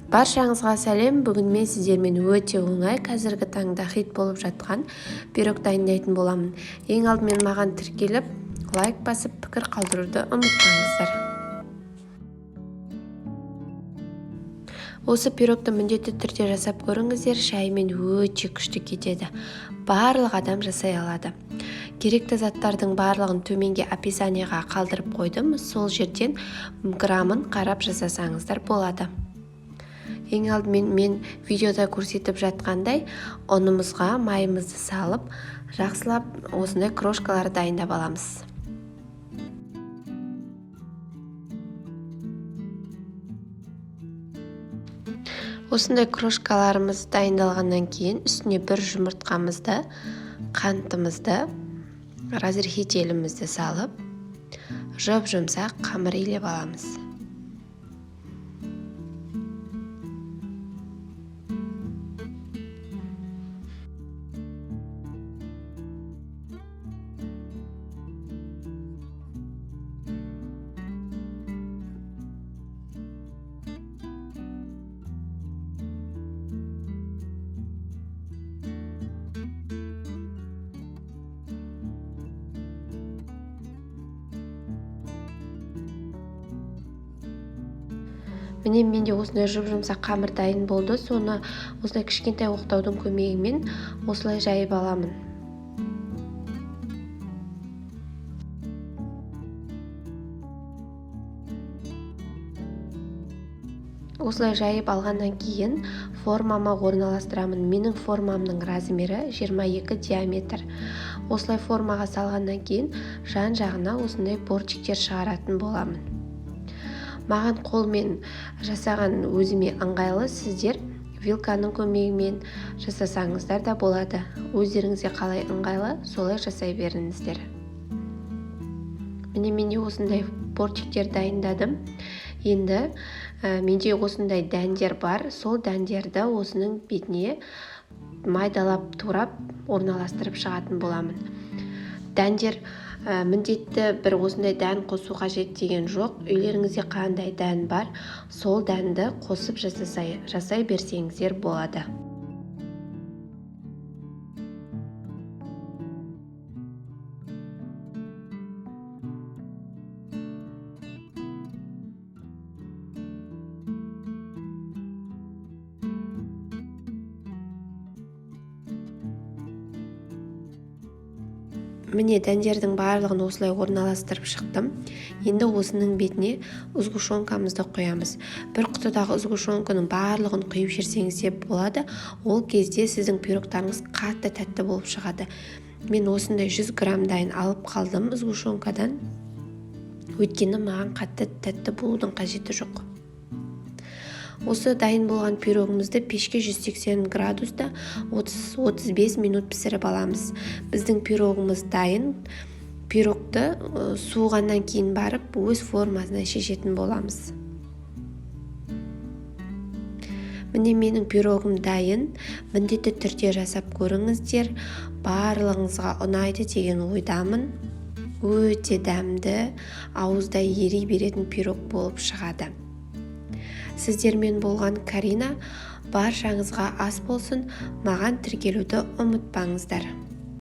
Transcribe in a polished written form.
Баршаңызға сәлем. Бүгін мен сіздермен өте оңай, қазіргі таңда хит болып жатқан пирог дайындайтын боламын. Ең алдымен маған тіркеліп, лайк басып, пікір қалдыруды ұмытпаңыздар. Осы пирогты міндетті түрде жасап көріңіздер, шаймен өте күшті кетеді. Барлық адам жасай алады. Керекті заттардың барлығын төменге описанияға қалдырып қойдым. Сол жерден грамын қарап жасасаңыздар болады. Ең алдымен мен видеода көрсетіп жатқандай, ұнымызға майымызды салып, жақсылап осындай крошкалар дайындап аламыз. Осындай крошкаларымыз дайындалғаннан кейін үстіне бір жұмыртқамызды, қантымызды, разрыхителімізді салып, жұп-жұмсақ қамыр илеп аламыз. Міне, менде осындай жұп-жұмсақ қамыр дайын болды. Соны осындай кішкентай оқтаудың көмегімен осылай жайып аламын. Осылай жайып алғаннан кейін формама орналастырамын. Менің формамның размері 22 диаметр. Осылай формаға салғаннан кейін жан-жағына осындай бортиктер шығаратын боламын. Маған қолмен жасаған өзіме ыңғайлы, сіздер вилканың көмегімен жасасаңыздар да болады. Өздеріңізге қалай ыңғайлы, солай жасай беріңіздер. Міне, менде осындай бортиктер дайындадым. Енді менде осындай дәндер бар. Сол дәндерді осының бетіне майдалап турап орналастырып шығатын боламын. Дәндер міндетті бір осындай дән қосу қажет деген жоқ. Үйлеріңізде қандай дән бар, сол дәнді қосып жасай берсеңіздер болады. Міне, дәндердің барлығын осылай орналастырып шықтым. Енді осының бетіне сгущенкамызды құямыз. Бір құтыдағы сгущенканың барлығын құйып жіберсеңіз де болады. Ол кезде сіздің пирогтарыңыз қатты тәтті болып шығады. Мен осындай 100 грамм дайын алып қалдым сгущенкадан. Өйткені маған қатты тәтті болудың қажеті жоқ. Осы дайын болған пирогымызды пешке 180 градуста 30-35 минут пісіріп аламыз. Біздің пирогымыз дайын. Пирогты суығаннан кейін барып өз формасына шешетін боламыз. Міне, менің пирогым дайын. Міндетті түрде жасап көріңіздер. Барлығыңызға ұнайды деген ойдамын. Өте дәмді, ауызда ери беретін пирог болып шығады. Сіздермен болған Карина. Баршаңызға ас болсын. Маған тіркелуді ұмытпаңыздар.